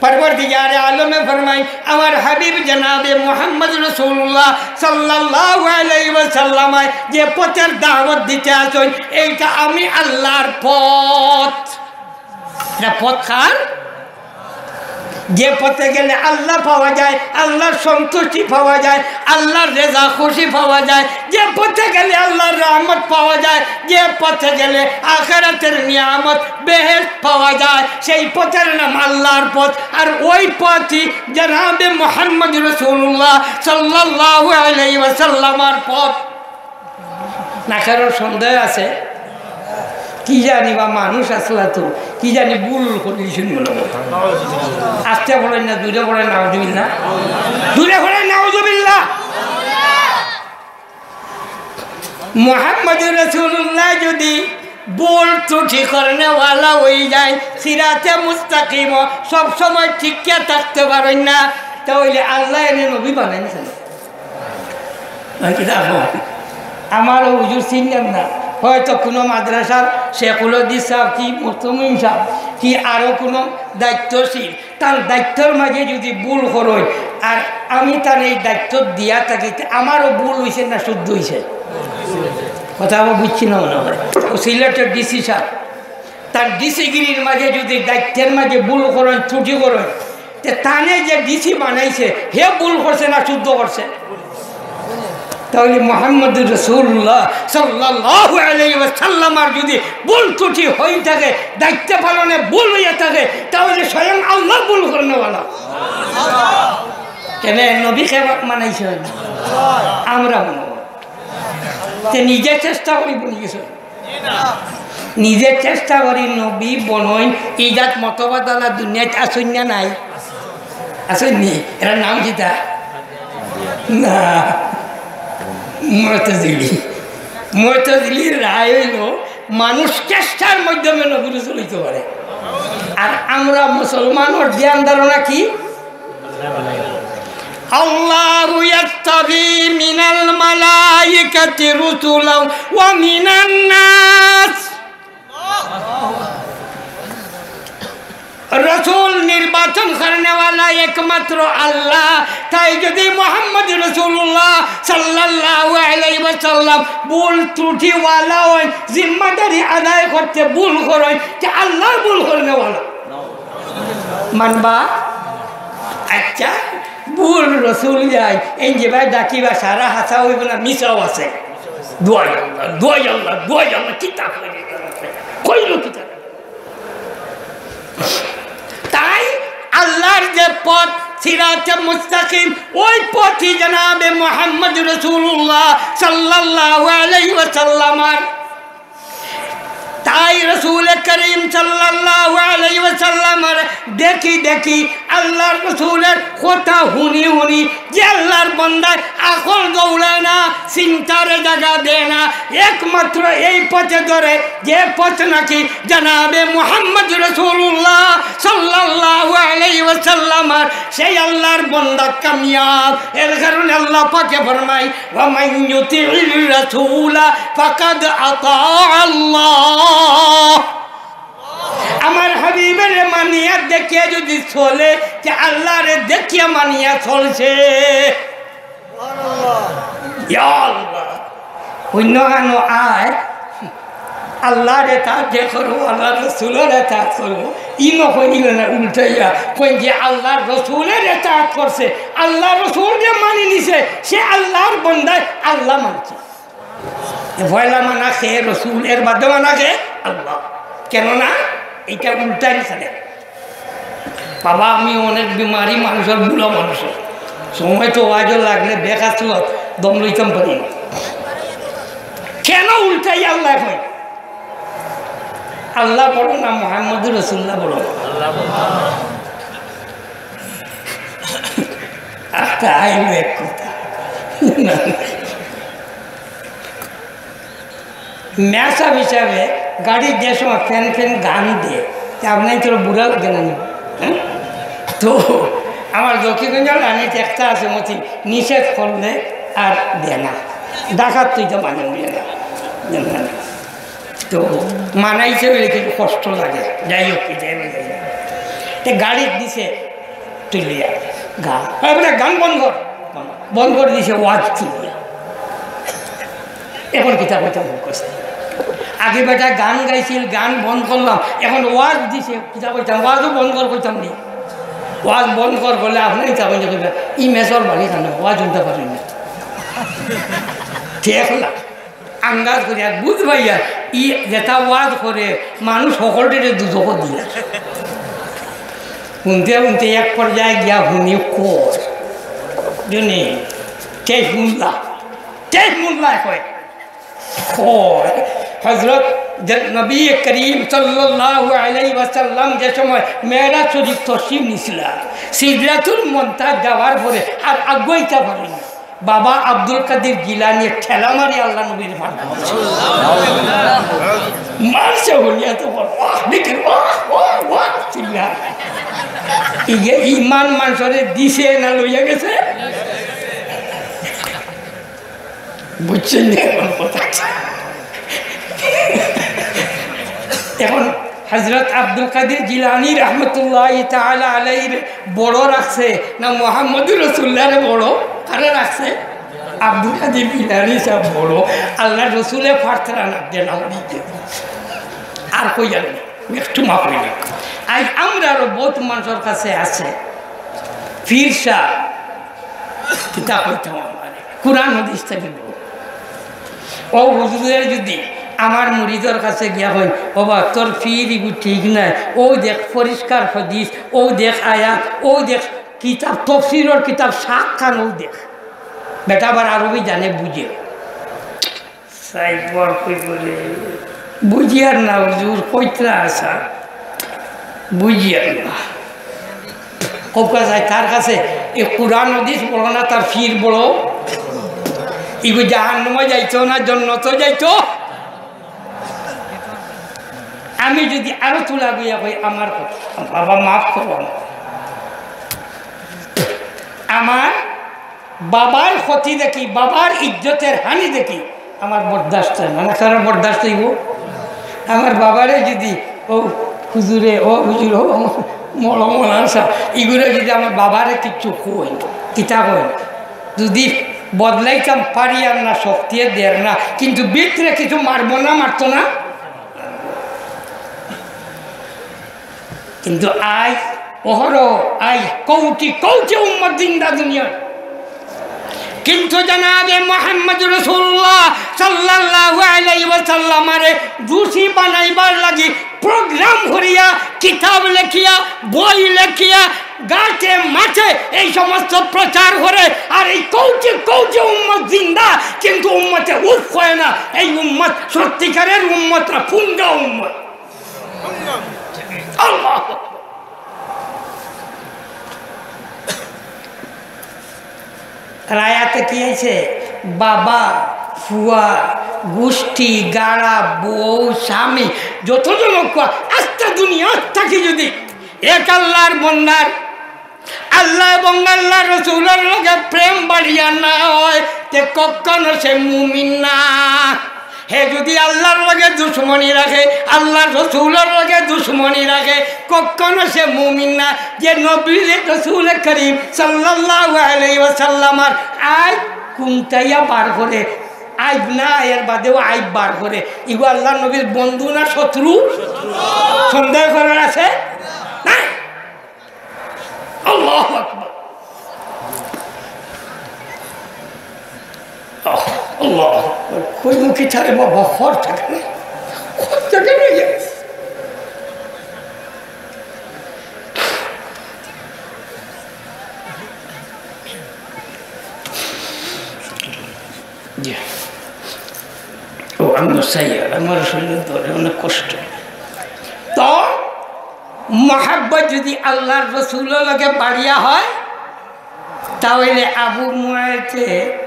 পরওয়ারদিগারে আলমে ফরমাইন, আমার হাবিব জনাবে মুহাম্মদ রাসূলুল্লাহ সাল্লাল্লাহু আলাইহি ওয়াসাল্লামে যে পথের দাওয়াত দিতে আছইন, এইটা আমি আল্লাহর পথ। এটা পথ কার? যে পথে গেলে আল্লাহ পাওয়া যায়, আল্লাহর সন্তুষ্টি পাওয়া যায়, আল্লাহর রেজা খুশি পাওয়া যায়, যে পথে গেলে আল্লাহর রহমত পাওয়া যায়, যে পথে গেলে আখিরাতের নিয়ামত বেহেশত পাওয়া যায়, সেই পথের নাম আল্লাহর পথ। আর ওই পথই জনাবে মুহাম্মদ রাসূলুল্লাহ সাল্লাল্লাহু আলাইহি ওয়াসাল্লামর পথ। না, কারোর সন্দেহ আছে? কি জানি বা মানুষ আসলা তো, কি জানি ভুল করি শুনি মনে হয়। আস্তে পড়েন না, দূরে পড়েন, নাউজুবিল্লাহ। দূরে পড়েন, নাউজুবিল্লাহ। মুহাম্মদুর রাসূলুল্লাহ যদি ভুল ত্রুটি করনেওয়ালা হয়ে যায়, সিরাতে মুস্তাকিম সব সময় টিকিয়া থাকতে পারেন না, তাহলে আল্লাহ এনে নবী বানাইছেন। আর কি তা হয়? আমারও হুজুর চিনলেন না, হয়তো কোনো মাদ্রাসার শেখুল হাদিস সাহেব কি মুহতামিম সাহেব কি আরো কোনো দায়িত্বশীল, তার দায়িত্বর মাঝে যদি ভুল করইন, আর আমি তার এই দায়িত্ব দিয়া থাকি, তে আমারও ভুল হইছে না শুদ্ধ হইছে? কথা আমার বুঝছি না মনে হয়। ও সিলেটের ডিসি সাহেব, তার ডিসিগিরির মাঝে যদি দায়িত্বের মাঝে ভুল করইন, ত্রুটি করইন, তে তানে যে ডিসি বানাইছে, হে ভুল করছে না শুদ্ধ করছে? তাহলে মুহাম্মদুর রাসূলুল্লাহ সাল্লাল্লাহু আলাইহি ওয়াসাল্লামর যদি ভুল ত্রুটি হয়ে থাকে, দায়িত্ব পালনে ভুল হয়ে থাকে, তাহলে স্বয়ং আল্লাহ ভুল করনেওয়ালা। কেনে নবী কে বানাইছে? আমরা বানাবো। তে নিজে চেষ্টা করি বনি গেছে। নিজে চেষ্টা করি নবী বনইন, ইজাত মতবাদ আলা দুনিয়াত আছইন না নাই? আছইন নি? এরা নাম কিতা? না, মুতাজিলি। মুতাজিলির রায় হইল মানুষ চেষ্টার মাধ্যমে নবী রাসূল হইতে পারে। আর আমরা মুসলমানর ধ্যান ধারণা কি? আল্লাহু ইয়াস্তাফি মিনাল মালাইকাতি রুসুলাও ওয়া মিনান নাস। রসুল নির্বাচন করনেওয়ালা একমাত্র আল্লাহ। তাই যদি মোহাম্মদ রসুল্লাহ সাল্লাল্লাহু আলাইহি ওয়াসাল্লাম ভুল ত্রুটিওয়ালা হইন, জিম্মাদারি আদায় করতে ভুল করইন, তে আল্লাহ ভুল করনেওয়ালা। মানবা? আচ্ছা, ভুল রসুল যায়, এই যে ভাই ডাকিবা সারা হাছা হইব না, মিছাও আছে। দোয়াই আল্লাহ, দোয়াই আল্লাহ, দোয়াই আল্লাহ, কিতাব কইল কিতাব। তাই আল্লাহর যে পথ, সিরাতে মুস্তাকিম, ওই পথই জনাবে মুহাম্মদ রাসূলুল্লাহ সাল্লাল্লাহু আলাইহি ওয়াসাল্লামর। তাই রসুল করিম সাল্লাল্লাহু আলাইহি ওয়াসাল্লামর দেখি দেখি, আল্লাহর রসুলর কথা হুনি হুনি, যে আল্লাহর বন্দার আকল দৌড়ায় না, চিন্তারে জাগা দেয় না, একমাত্র এই পথে ধরে, যে পথ নাকি জনাবে মুহাম্মদ রাসূলুল্লাহ সাল্লাল্লাহু আলাইহি ওয়াসাল্লামর, সেই আল্লাহর বন্দা কামিয়াব। এর কারণে আল্লাহ পাকে ফরমায়, "ওয়া মান ইউতিউর রাসূলা ফাকাদ আতাআল্লাহ।" আমার হাবিবরে মানিয়া দেখিয়া যদি চলে, তে আল্লাহরে দেখিয়া মানিয়া চলছে। ইয়া আল্লাহ। অন্য গানো আয়, আল্লাহর এতাআত যে করবো, আল্লাহর রসুলর এতাআত করবো, ই নকইল না, উল্টাইয়া কইন যে আল্লাহর রসুলর এতাআত করছে, আল্লাহর রসুল যে মানি নিছে, সে আল্লাহর বন্দায় আল্লাহ মানছে। এ পয়লা মানা কে? রসুল। এর বাদে মানা কে? আল্লাহ। কেননা এটা উল্টাই চলে। বাবা, আমি অনেক বিমারি মানুষর, বুড়া মানুষর, সময় তো ওয়াজও লাগলে বেকার ছিল, দম লইতাম পারি না। কেন উল্টাই আল্লাহ কয়? আল্লাহ বড় না মোহাম্মদুর রসুল্লাহ বড়? আচ্ছা, আইলো এক কথা। মেসাব হিসাবে গাড়ির যে সময় ফ্যান ফ্যান গান দেয়, তে আপনার তো বুড়া লাগে না নি? হ্যাঁ? তো আমার লক্ষ্মীগঞ্জের রানীত একটা আছে মতি, নিষেধ করলে আর দেয় না, ডাকাত তুই তো মানে দেয় না, দেয় না। তো মানাইছে বলে কিন্তু কষ্ট লাগে, যাই হোক, কি যাই বলে যাই। তে গাড়িত দিছে তুলিয়া গান, এ বেটা গান বন্ধ কর, বন্ধ করে দিছে ওয়াজ তুলিয়া। এখন কিতা কইতাম মুখস্থ। আগে বেটা গান গাইছিল, গান বন্ধ করলাম, এখন ওয়াজ দিছে, কিতা কইতাম, ওয়াজও বন্ধ কর কইতাম নি। ওয়াজ বন্ধ কর করলে আপনি কিতা কইতে কইবেন, "ই মেসর বাড়ি কেন ওয়াজ শুনতে পারি না?" ঠিক না? আন্দাজ করি আর বুঝ ভাইয়া, ই যেটা ওয়াজ করে মানুষ সকলটারে দুজখো দিয়া। শুনতে শুনতে এক পর্যায়ে গিয়া হুনি কর, জুনি, কে শুনলা? কে শুনলা কয়? কয়, হযরত জ-, নবী করিম সাল্লাল্লাহু আলাইহি ওয়াসাল্লাম যে সময় মেরাজ শরীফ তশরিফ নিছিলা, সিদরাতুল মুনতাহা যাওয়ার পরে আর আগুয়াইতা পারেনি। বাবা আব্দুল কাদির জিলানী ঠেলা মারি আল্লাহ নবীর ফান মারছে। মারছে বলিয়া তো বল, "ওয়াহ, দেখি, ওয়াহ, ওয়াহ, ওয়াহ", চিল্লা। ইগে ইমান মানুষরে দিছে না লইয়া গেছে? বুঝছেন নি আমার কথা? এখন হযরত আব্দুল কাদির জিলানী রহমতুল্লাহি তাআলা আলাইহির বড় রাখছে না মোহাম্মদুর রাসূলুল্লাহরে বড়? কারে রাখছে? আব্দুল কাদির জিলানী সাব বড়। আল্লাহর রসুলে পারতারা না দেন, আমি দেন। আর কই জানি, একটু মাফ হইল। আজ আমরা আরো বহুত মানুষের কাছে আছে পীর সাব, কিতা কইতাম আমার, কোরআন হাদিস থাকি বড়। ও হুজুরে যদি আমার মুরিদর কাছে গিয়া কইন, "ওবা, তোর পীর ইগু ঠিক নাই, ও দেখ পরিষ্কার হাদিস, ও দেখ আয়াত, ও দেখ কিতাব, তফসিরর কিতাব সাত খান, ও দেখ।" বেটা আবার আরবি জানে, বুঝে। সাইড বড় কই বলে, "বুঝিয়ার না হুজুর, কইতরা আসা, বুঝিয়ার না।" কউক্কা যায় তার কাছে, এ কোরআন হাদিস বড় না, তার পীর বড়। ইগু জাহান্নামে যাইতো না, জন্নতো যাইতো। আমি যদি আরো তুলা গইয়া কই আমার কথা, বাবা মাফ করো আমার। আমার বাবার ক্ষতি দেখি, বাবার ইজ্জতের হানি দেখি, আমার বরদাস্ত হয় না। না, কারণ বরদাস্ত হইব। আমার বাবারে যদি ও হুজুরে, ও হুজুর, ও মৌলা-, মৌলানা সাব, ইগুলো যদি আমার বাবারে কিচ্ছু কই, কিতা কই, যদি বদলাইতাম পারি আর না, শক্তি দের না, কিন্তু ভিতরে কিছু মারবো না, মারতো না। কিন্তু আজ অহরহ, আজ কোটি কোটি উম্মত জিন্দা দুনিয়াত। কিন্তু জনাবে মুহাম্মদ রাসূলুল্লাহ সাল্লাল্লাহু আলাইহি ওয়াসাল্লামরে দোষী বানাইবার লাগি প্রোগ্রাম করিয়া, কিতাব লেখিয়া, বই লেখিয়া, ঘাটে মাঠে এই সমস্ত প্রচার করে। আর এই কোটি কোটি উম্মত জিন্দা, কিন্তু উম্মতে উফ কয় না। এই উম্মত সত্যিকারের উম্মত না, পুঙ্গা উম্মত। আল্লাহু আকবার। আর আয়াতে কি আছে? বাবা, ফুয়া, গুষ্টি, গাড়া, বউ, স্বামী, যতজন অউক্কা, আস্তা দুনিয়া থাকি যদি এক আল্লাহর বন্দার আল্লাহ এবং আল্লাহর রসুলর লগে প্রেম বাড়িয়া না অয়, তে কখনো সে মুমিন না। হে যদি আল্লাহর লগে দুশমনি রাখে, আল্লাহর রসুলর লগে দুশমনি রাখে, কখনো সে মুমিন না। যে নবীর রসুল করিম সাল্লাল্লাহু আলাইহি ওয়াসাল্লামর আইব কুন্তাইয়া বার করে, আইব না, এর বাদেও আইব বার করে, ইগু আল্লাহর নবীর বন্ধু না শত্রু? সন্দেহ করার আছে? না। আল্লাহু আকবার। আহ, আল্লাহু আকবার। কই মুখী ছাড়ে বাবা, খর থাকে না। খর থাকে না, ইয়ে। জি। ও, আমি সাইয়ার, আমার শরীরে ধরে অনেক কষ্ট। তো মহব্বত যদি আল্লাহর রসুলর লগে বাড়িয়া হয়, তাহলে আবু মুয়াইতে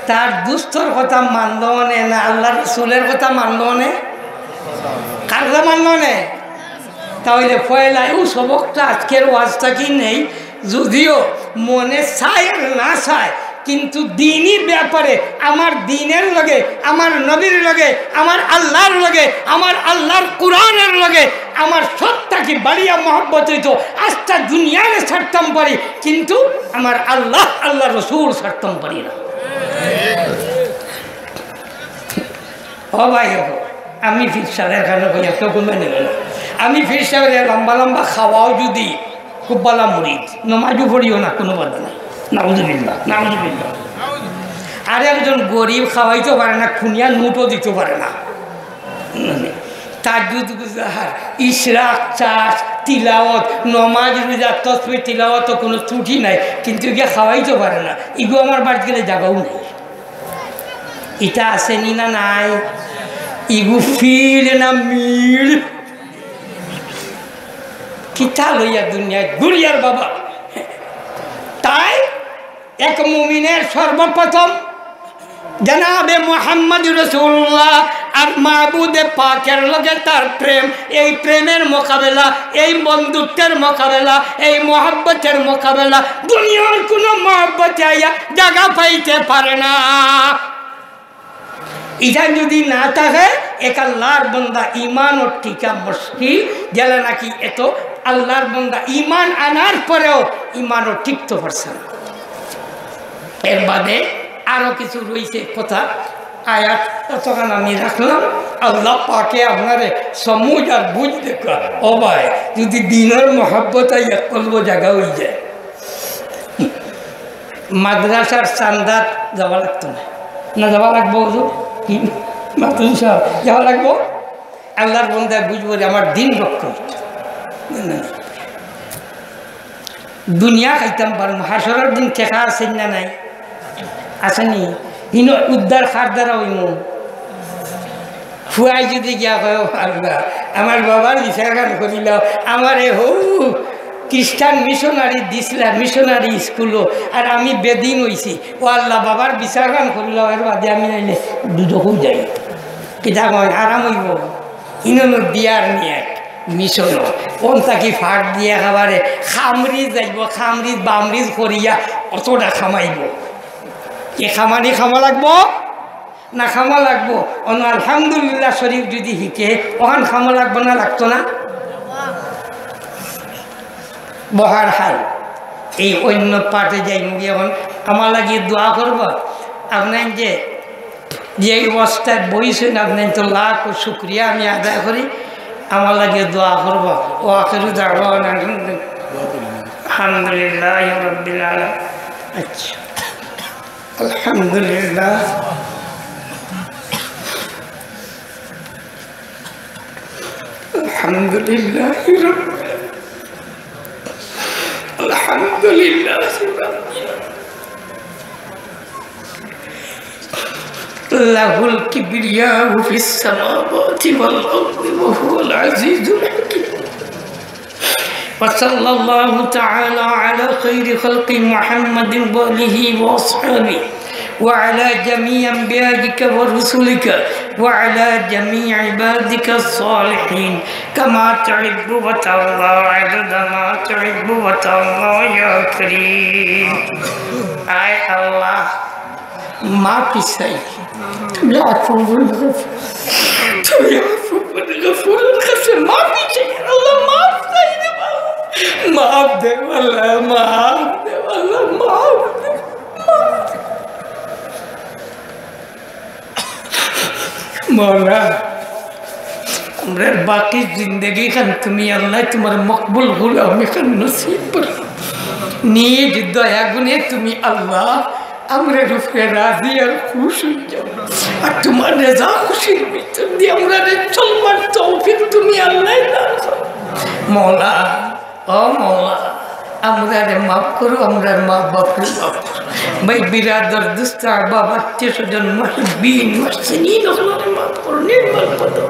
তার দুস্তর কথা মানলো নে না, আল্লাহর রসুলের কথা মানলো নে? কার কথা মানলো নে? তাহলে পয়লা এই সবকটা আজকের ওয়াজ থাকি নেই, যদিও মনে চায় আর না চায়, কিন্তু দিনই ব্যাপারে আমার দিনের লগে, আমার নবীর লগে, আমার আল্লাহর লগে, আমার আল্লাহর কোরআনের লগে আমার সব থাকি বাড়িয়া মহব্বত অইতো। আস্তা দুনিয়ারে ছাড়তাম পারি, কিন্তু আমার আল্লাহ, আল্লাহর রসুল ছাড়তাম পারি না। ও ভাই, ও, আমি পীর সাহেবের কাছে কই, একটা কমে নেবে না। আমি পীর সাহেবের লম্বা লম্বা খাওয়াও যদি খুব বালা মুরিদ, নমাজও পড়িও না, কোনো বাধা নাই। নাউজুবিল্লাহ, নাউজুবিল্লাহ। আর একজন গরিব খাওয়াইতে পারে না, খুনিয়া নোটও দিতে পারে না। মানে, তাহাজ্জুদ গুজার, ইশরাক, চাষ, তিলাওয়াত, নমাজ, রোজা, তসবিহ, তিলাওয়াত তো কোনো ত্রুটি নাই, কিন্তু ইগু খাওয়াইতে পারে না। ইগু আমার বাড়িত গেলে জাগাও নাই। ইতা আছে নি না নাই? ইগু ফির না মির? কিতা লইয়া দুনিয়াত ঘুরিয়ার বাবা? তাই এক মুমিনের সর্বপ্রথম জনাবে মুহাম্মদ রাসূলুল্লাহ আর মাবুদে পাকের লগে তার প্রেম, এই প্রেমের মোকাবেলা, এই বন্ধুত্বের মোকাবেলা, এই মহব্বতের মোকাবেলা দুনিয়ার কোনো মহব্বতে আইয়া জাগা পাইতে পারে না। ইখান যদি না থাকে, এক আল্লাহর বন্দা ইমানও টিকা মুশকিল, যেলা নাকি এত আল্লাহর বন্দা ইমান আনার পরেও ইমানও টিকতে পারছে না। এর বাদে আরো কিছু রইছে কথা, আয়াত অতখান আমি রাখলাম। আল্লাহ পাকে আপনারে সমুজ আর বুঝ দেখা। ও ভাই, যদি দিনের মহব্বত আইয়া কলব জাগা অই যায়, মাদ্রাসার চান্দাত যাওয়া লাগতো না। না যাওয়া লাগবো হুজুর? কি? মাতুন সাহেব, যাওয়া লাগবো? আল্লাহর বন্দায় বুঝবো যে আমার দিন রক্ষা হইতো। না, না। দুনিয়া খাইতাম পারমু, হাশরর দিন টেকা আছে না নাই? আছে নি? হিনো উদ্ধার কার দ্বারা অইমু? ফুয়ায় যদি গিয়া কয়, "ও আল্লাহ, আমার বাবার বিচারখান করিলাও, আমারে হউ খ্রিস্টান মিশনারি দিছলা, মিশনারি স্কুলো, আর আমি বেদিন অইছি, ও আল্লাহ, বাবার বিচারখান করিলাও, এর বাদে আমি নাইলে দুজখো যাই।" কিতা কয়, আরাম অইবো? ইনো নু দিয়ার নি এক মিশনো, কোন থাকি ফাট দিয়া একেবারে খামরিজ যাইবো, খামরিজ বামরিজ করিয়া অতটা খামাইবো। এ খামানি খামা লাগবো? না খামা লাগবো। অনো আলহামদুলিল্লাহ শরীফ যদি হিকে, অখান খামা লাগবো না, লাগতো না? বহার হাল। এই অন্য পাঠে যাইমুগি অখন। আমার লাগি দোয়া করবা। আপনাইন যে, যে অবস্থায় বইছইন, আপনাইনতর লাখ শুকরিয়া আমি আদায় করি। আমার লাগি দোয়া করবা। ওয়া আখিরু দাওয়ানা আলহামদুলিল্লাহ। আলহামদুলিল্লাহি রাব্বিল আলামিন। আচ্ছা। الحمد لله. الحمد لله رب العالمين. الحمد لله رب العالمين. له الكبرياء في السماوات والأرض وهو العزيز الحكيم. وصلى الله تعالى على خير خلق محمد وآله وأصحابه وعلى جميع أنبيائك ورسلك وعلى جميع عبادك الصالحين كما تحب وترضى عدد ما تحب وترضى يا كريم. আয় আল্লাহ, মাফি চাই। তুমি আফুবুল গফুর। তুমি আফুবুল গফুরের কাছে মাফি চাই। আল্লাহ, মাফ চাই রে বাবা। মাফ দে আল্লাহ, মাফ দে আল্লাহ, মাফ দে, মাফ দে। মওলা, আমরার বাকি জিন্দেগি খান তুমি আল্লাহ তুমার মকবুল গুলামি খান নসিব করো। নিজ দয়া গুণে তুমি আল্লাহ আমরার উপরে রাজি আর খুশ অই যাও। আর তুমার রেজা খুশির ভিতর দিয়া আমরারে চলবার তৌফিক তুমি আল্লাহ দান করো। মওলা, ও মওলা, আমরারে মাফ করো, আমরার মা বাপরে মাফ করো। ভাই বিরাদর, দোস্ত, আহবাব, আত্মীয় স্বজন, মুহিব্বিন, মুহসিনিন, হকলরে মাফ করো, নির্মল করো।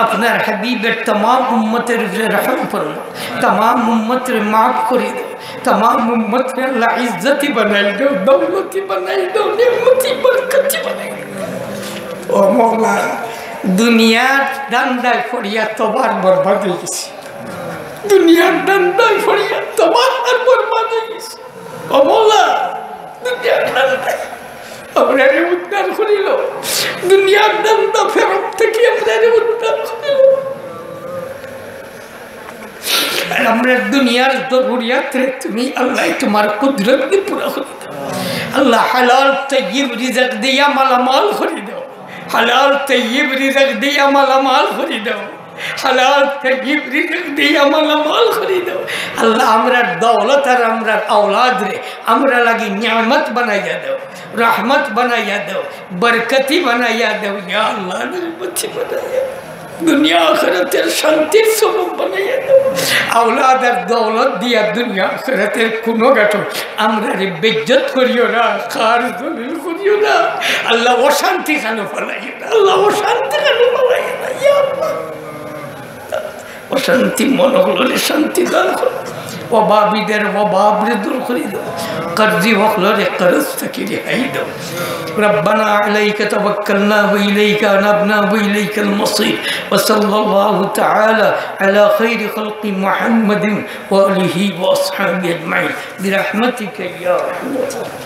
আপনার হাবিবের তামাম উম্মতের উপরে রহম ফরমাও, তামাম উম্মতরে মাফ করি দেও, তামাম উম্মতরে আল্লাহ ইজ্জতি বানাই দেও, দৌলতি বানাই দেও, নিয়ামতি বরকতি বানাই দেও। ও মওলা, দুনিয়ার ধান্দায় পড়িয়া তবার বরবাদ অই গেছি। দুনিয়ার ধান্দায় পড়িয়া তবার বরবাদ অই গেছি। ও মওলা, দুনিয়ার ধান্দায় আমরারে উদ্ধার করিল। দুনিয়ার ধান্দা ফেরত থাকি আমরারে উদ্ধার করিল। আর আমরার দুনিয়ার জরুরিয়াতরে তুমি আল্লাহ তুমার কুদরত দিয়া পুরা করি দেও। আল্লাহ হালাল তৈয়ব রিজিক দিয়া মালামাল করি দেও। হালাল তৈয়ব রিজিক দিয়া মালামাল করি দেও। হালাল তৈয়ব রিজিক দিয়া মালামাল করি দেও। আল্লাহ আমরার দৌলত আর আমরার আওলাদরে আমরার লাগি নিয়ামত বানাইয়া দেও, রহমত বানাইয়া দেও, বরকতি বানাইয়া দেও। ইয়া আল্লাহ, নিয়ামতি বানাইয়া দেও। দুনিয়া আখিরাতের শান্তির সবব বানাইয়া দেও। আওলাদ আর দৌলত দিয়া দুনিয়া আখিরাতের কুনু ঘাটো আমরারে বেইজ্জত করিও না, খার জলিল করিও না। আল্লাহ অশান্তি খানো ফালাইও না, আল্লাহ অশান্তি খানো ফালাইও না। ইয়া আল্লাহ, অশান্তি মন অকলরে শান্তি দান করো। অভাবীদের অভাবরে দূর করি দেও। কর্জি অকলরে কর্জ থাকি রেহাই দেও। ربنا عليك توكلنا وإليك أنبنا وإليك المصير. وصلى الله تعالى على خير خلق محمد وآله وأصحابه أجمعين. برحمتك يا أرحم الراحمين.